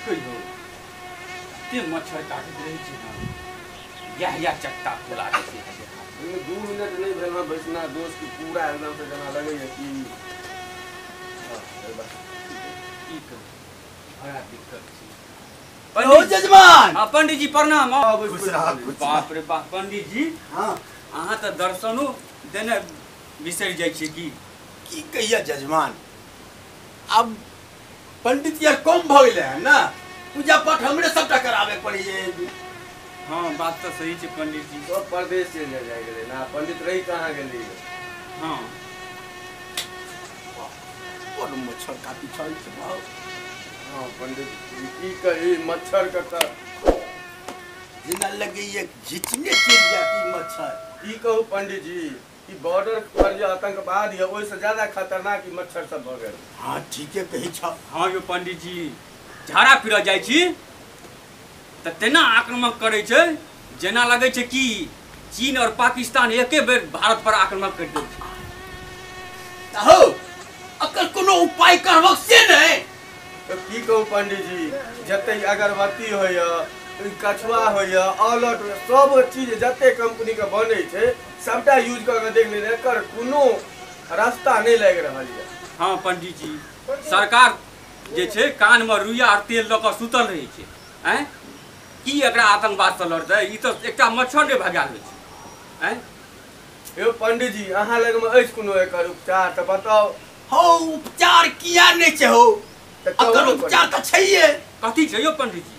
कहियो ते मच्छर काटैत रहै छै ना, यह यह चट्टा फुला दै छै। 2 मिनट नहीं भेल हँ बैसना दोस्त की पूरा एकदम से जेना लगैए कि की कहू, बड़ा दिक्कत छै। ओ जजमान। हाँ पंडित जी प्रणाम। बाप रे बाप पंडित जी, हाँ अहाँ तऽ दर्शनो देने बिसरि जाइ छियै की? की कहिया जजमान, अब पंडित यार कम भऽ गेलै हँ ना, पूजा पाठ हमरे सबटा कराबे पड़ैए। हाँ बात तऽ सही छै पंडित जी। सब परदेश चलि जाइ गेलै ना, पंडित रही कहाँ गेलै? हाँ बड़ मच्छर काटी छै। हाँ पंडित जी की कही, मच्छर के तऽ जेना लगैए घिचने चलि जायत ई मच्छर। की कहू पंडित जी, ई बॉर्डर पर जे आतंकवाद यऽ ओहिसँ ज्यादा खतरनाक ई मच्छर सब भऽ गेल। हाँ ठीके कहै छह। हाँ यौ पंडित जी, झाड़ा फिरऽ जाइ छी तऽ तेना आक्रमण करै छै जेना लगै छै कि चीन और पाकिस्तान एके बेर भारत पर आक्रमण करि दै छै। तऽ हौ अकर कोनो उपाय करबक से नहि? तऽ की कहू पंडित जी, जते अगरबत्ती होइए, कछुआ होइए, ऑल आउट सब चीज जते कंपनी के बनै छै सबटा यूज कऽ के देख लेने, एकर कोनो रास्ता नहि लागि रहल यऽ। हाँ पंडित जी, सरकार जे छै कानमे रुइया और तेल लऽ कऽ सुतल रहै छै। आँय की एकरा आतंकवादसँ लड़तै? ई तऽ एकटा मच्छर नहि भगायल होइ छै। आँय यौ पंडित जी, अहाँ लगमे अछि कोनो एकर उपचार तऽ बताउ। हौ उपचार किया नहि छै हौ, एकर उपचार तऽ छैहे। कथी छै यौ पंडित जी?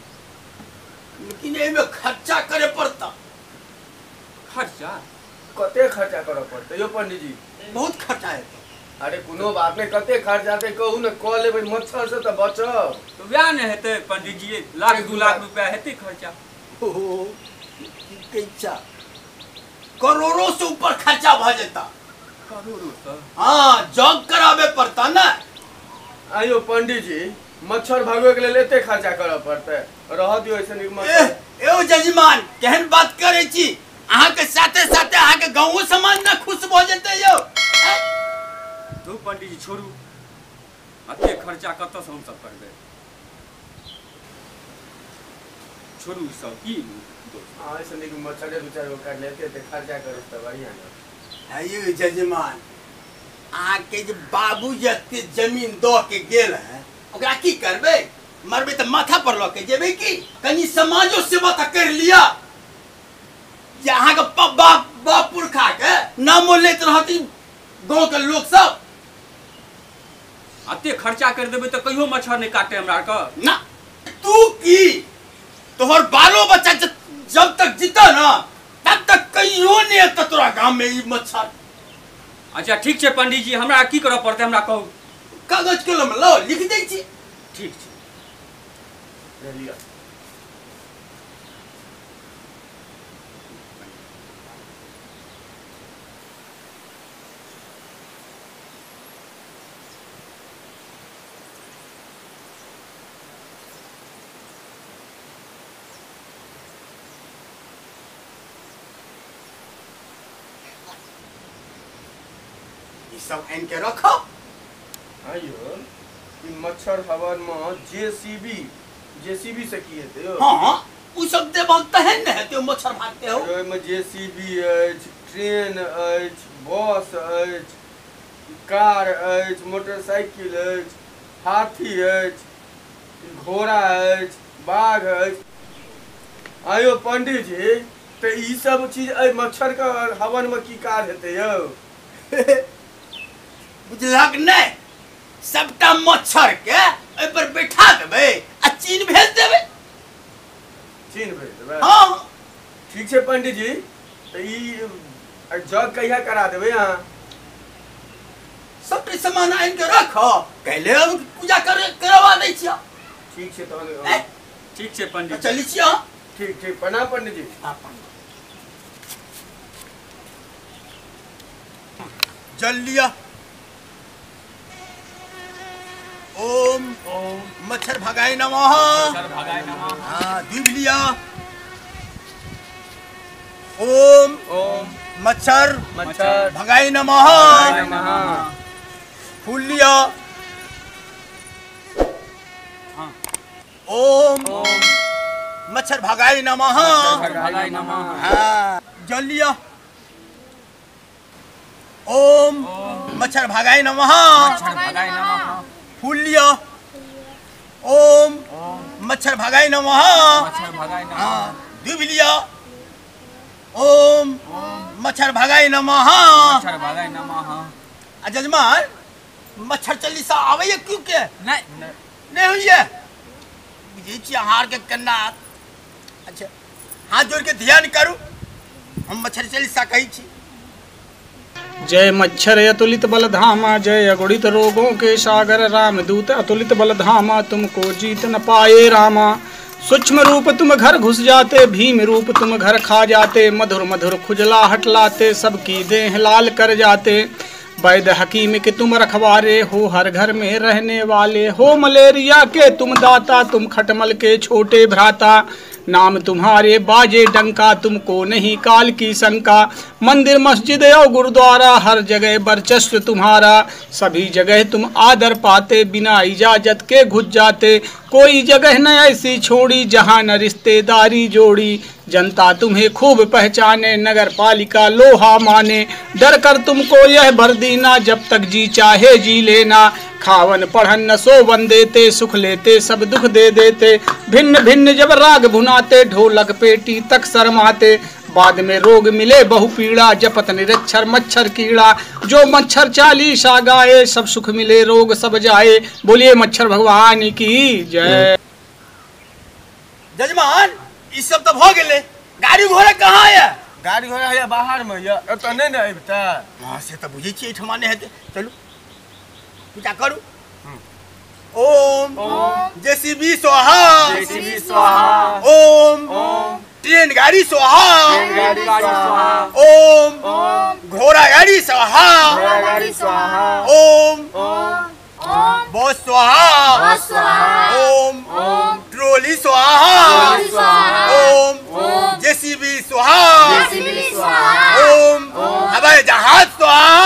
लेकिन एहिमे खर्चा करे पड़ता। खर्चा? कते खर्चा करऽ पड़तै यौ पंडित जी? बहुत खर्चा हेतै। अरे कोनो बात नहि, कते खर्चा हेतै कहू ने, कऽ लेबै, मच्छर से तऽ बचब। तऽ वएह ने हेतै पंडित जी, लाख 2 लाख रुपया हेतै खर्चा। ओहो की कहै छह, करोड़ों से ऊपर खर्चा भऽ जेता। करोड़ों से? हाँ जॉब कराबे पड़ता ना। आइयो पंडित जी, मच्छर भगबै के लेल एते खर्चा करऽ पड़तै? रह दियौ ऐसे नीक मच्छर। एओ जजमान केहन बात करै छी, अहाँके साथे साथे अहाँके गाँवो समाज ने खुश भऽ जेतै यौ। तू पंडित जी छोड़ू, एते खर्चा कतऽसँ हमसब करबै? छोड़ू ई सब की दोस्त। हाँ ऐसे नीक मच्छरे 2-4 गो काटि लेते, एते खर्चा करू तऽ बढ़िआँ ने। है जजमान, अहाँके जे बाबू जे एते जमीन दऽ के गेल है ओकरा की करबै? मरबै तऽ माथा पर लऽ के जेबै की? कनि समाजो सेवा तऽ करि लिअ, जे अहाँके बाप बाप पुरखा के नामो लैत रहथिन गाँव के लोक सब। एते खर्चा करि देबै तऽ कहियो मच्छर नहि काटतै हमरा आरके ना। तू की तोहर बालो बच्चा जब तक जीता ना तब तक कहियो नहीं एतऽ तोरा गाँव में ई मच्छर। अच्छा ठीक छै पंडित जी, हमरा की करऽ पड़तै हमरा कहू। कागज कलम लाओ, लिख दै छी। ठीक छै लिअ। ई सब आनि के रखो। आइयो ई मच्छर हवन में जेसीबी से की हेतै यौ? हाँ उ सब देबहक तहन ने हेतै मच्छर भागते हो। ओहिमे जेसीबी अछि, ट्रेन अछि, बस अछि, कार अछि, मोटरसाइकिल अछि, हाथी अछि, घोड़ा अछि, बाघ अछि। आइयो पंडित जी, तऽ ई सब चीज एहि मच्छर के हवन में की काज हेतै यौ? बुझलक नहि, सबटा मच्छर के एहि पर बैठा देबै आ चीन भेज देबै। चीन भेज देबै? हाँ ठीक छै पंडित जी, तऽ ई जग कहिया करा देबै अहाँ? सबटा सामान आनि के रखो, कैले हम पूजा करवा दै छियौ। ठीक छै तहन। ठीक छै पंडित जी, चलै छियौ। ठीक ठीक, प्रणाम पंडित जी। जल लिया। ओम ओम मच्छर भगाए नमः। मच्छर भगाए नमः। हाँ दूध लिया। ओम ओम मच्छर मच्छर भगाए नमः। भगाए नमः। फूल लिया। हाँ। ओम मच्छर भगाई नमः। भगाई नमः। हाँ जल लिया। ओम मच्छर भगाई नमः। मच्छर भगाई नमः। फूल लिया। ओम मच्छर भगाई नमः। मच्छर भगाई नमः। डूब लिया। ओम मच्छर भगाई नमः। मच्छर भगाई नमः। आ जजमान मच्छर चालीसा आवे क्यों के नहीं नहीं होइए बुझै छी अहाँ के केना। अच्छा हाथ जोड़ के ध्यान करू, हम मच्छर चालीसा कहै छी। जय मच्छर अतुलित बलधामा, जय अगुणित रोगों के सागर, रामदूत अतुलित बलधामा, तुमको जीत न पाए रामा। सूक्ष्म रूप तुम घर घुस जाते, भीम रूप तुम घर खा जाते, मधुर मधुर खुजला हटलाते, सबकी देह लाल कर जाते। वैद हकीम के तुम रखवारे हो, हर घर में रहने वाले हो, मलेरिया के तुम दाता, तुम खटमल के छोटे भ्राता। नाम तुम्हारे बाजे डंका, तुमको नहीं काल की शंका। मंदिर मस्जिद और गुरुद्वारा, हर जगह वर्चस्व तुम्हारा। सभी जगह तुम आदर पाते, बिना इजाजत के घुस जाते। कोई जगह न ऐसी छोड़ी, जहाँ न रिश्तेदारी जोड़ी। जनता तुम्हें खूब पहचाने, नगर पालिका लोहा माने। डर कर तुमको यह भर दीना, जब तक जी चाहे जी लेना। खावन पढ़न न सोवन देते, सुख लेते सब दुख दे देते। भिन्न भिन्न जब राग भुनाते, ढोलक पेटी तक शर्माते। बाद में रोग मिले बहु पीड़ा, जपत निरक्षर मच्छर कीड़ा। जो मच्छर चालीसा गाए, सब सुख मिले रोग सब जाए। बोलिए मच्छर भगवान की जय। जजमान ई सब तो भ गेलै, गाड़ी घोड़ा कहाँ है? गाड़ी घोड़ा है बाहर में, यऽ एतऽ नहि ने अबितै। हाँ से तऽ बुझै छियै एहिठमा नहि हेतै। चलू पूजा करू। ओम जेसीबी स्वाहा। जेसीबी स्वाहा। ओम ट्रेन गाड़ी स्वाहा। ओम घोड़ा गाड़ी स्वाहा। ओम बस स्वाहा। ओम ट्रोली स्वाहा। ओम जेसीबी स्वाहा। ओम हवाई जहाज स्वाहा।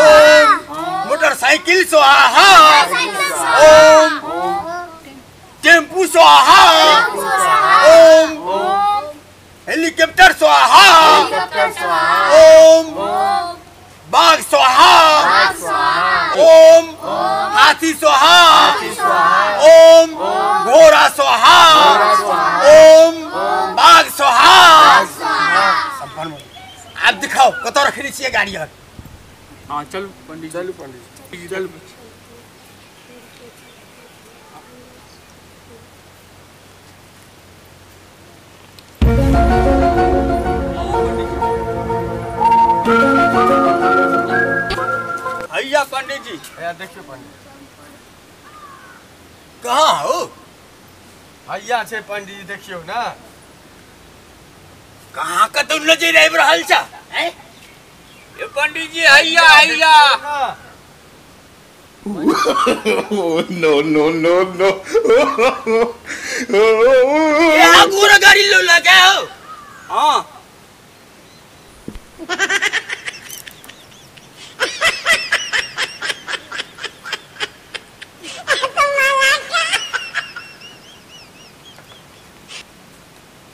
ओम मोटरसाइकिल स्वाहा। ओम टेम्पू स्वाहा। ओम हेलीकॉप्टर स्वाहा। ओम बाघ स्वाहा। ओम हाथी स्वाहा। ओम घोड़ा स्वाहा। ओम बाघ स्वाहा। आप दिखाओ कतौ रखने छियै गाड़ी आर। हाँ चलू पंडित, चलू पंडित, चलू। हैया पंडित जी, हैया देखियो पंडित कहाँ हो? हैया छै पंडित जी, देखियो ना कहाँ कतौ नजर आबि रहल छै। ये पंडित जी हैया हैया। नो नो नो नो, यहाँ घोड़ा गाड़ी लो लगा हो। हाँ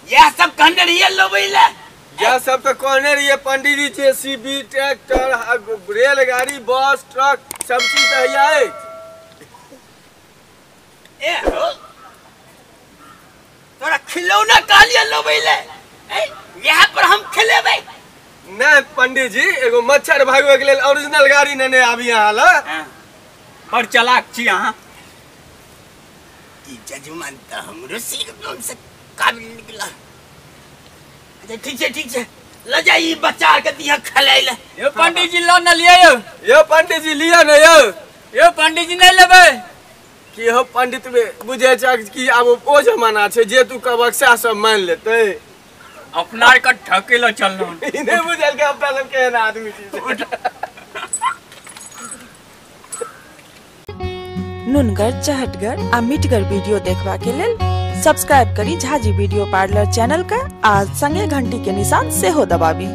यह सब कहने रहिए लोबैला। यह सब तो कहने रहिए पंडित जी, जेसीबी ट्रैक्टर रेलगाड़ी बस ट्रक सब चीज तो हैया ए हो तोरा खिलौना कहलिए लोबैला, यहाँ पर हम खेलेबै नहीं पंडित जी। एगो मच्छर भागवे के लेल ओरिजिनल गाड़ी ने आबी अहाँ ल। बड़ चालाक छी अहाँ। ई जजमान त हमरो सीख से काबिल निकला। अच्छा ठीक छै ठीक छै, ल जाई बच्चा के दिया खेलै ले। यो पंडित जी ल न लियै यौ। यो पंडित जी लिअ ने यौ। यो पंडित जी नहीं लेबै की हो पंडित में बुझै छै कि आब ओ जमाना छै जे तू कहबक सएह सब मान लेतै। अपना आर के ठके ल चललहुँ। ई नहि बुझल के अपना सब केहन आदमी छी। नुनगर चहटगर आ मिठगर वीडियो देखबा के लेल सब्सक्राइब करी झाजी वीडियो पार्लर चैनल का आ संगे घंटी के निशान सेहो दबाबी।